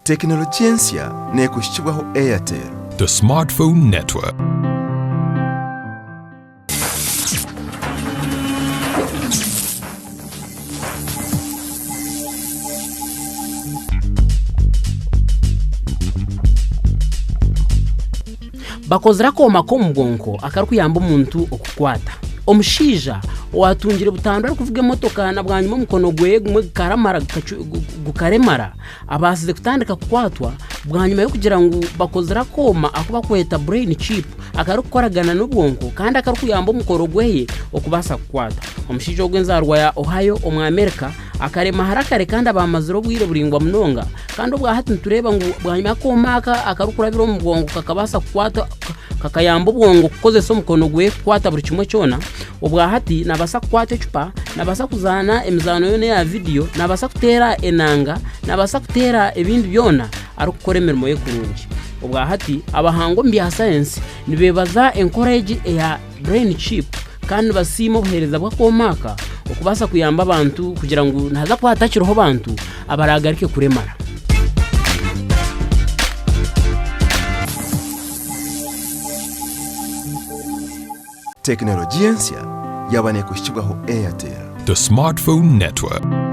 Tekinologiya ensya neekuhikibwaho Airtel. The Smartphone Network. Bakozire akooma k'omu bwonko akarikuyamba omuntu okukwata. Omushaija owaatungire butandu arikuvuga emotoka na bwanyima omukono gwe gumwe gukaremara abaasize kutandika kukwatwa bwanyima y'okugira ngu bakozire akooma aku barikweta brain chip akarikukoragana n'obwonko kandi akarikuyamba omukoro gwe okubaasa kukwata. Omushaija ogu enzaarwa ya Ohio omu Amerika akarema hare kare kandi abaamazire obwire buraingwa munonga kandi obwahati nitureeba ngu bwanyima akooma aka akarikurabira omu bwongo kakabaasa kukwata kakayamba obwongo kukozesa omukono gwe kukwata buri kimwe kyona. Obwahati naabaasa kukwata ecupa, naabaasa kuzaana emizaano yoona eya vidiyo, naabaasa kuteera enanga, naabaasa kuteera ebindi byona arikukora emirimo ye kurungi. Obwahati abahangu omu bya sayansi nibeebaza enkora egi eya brain chip kandi nibasiima obuheereza bw'akooma aka okubaasa kuyamba abantu kugira ngu nihaza kuba hatakiriho bantu abaraagarike kuremara. Tekinologiya ensya yaaba neekuhikibwaho Airtel. The Smartphone Network.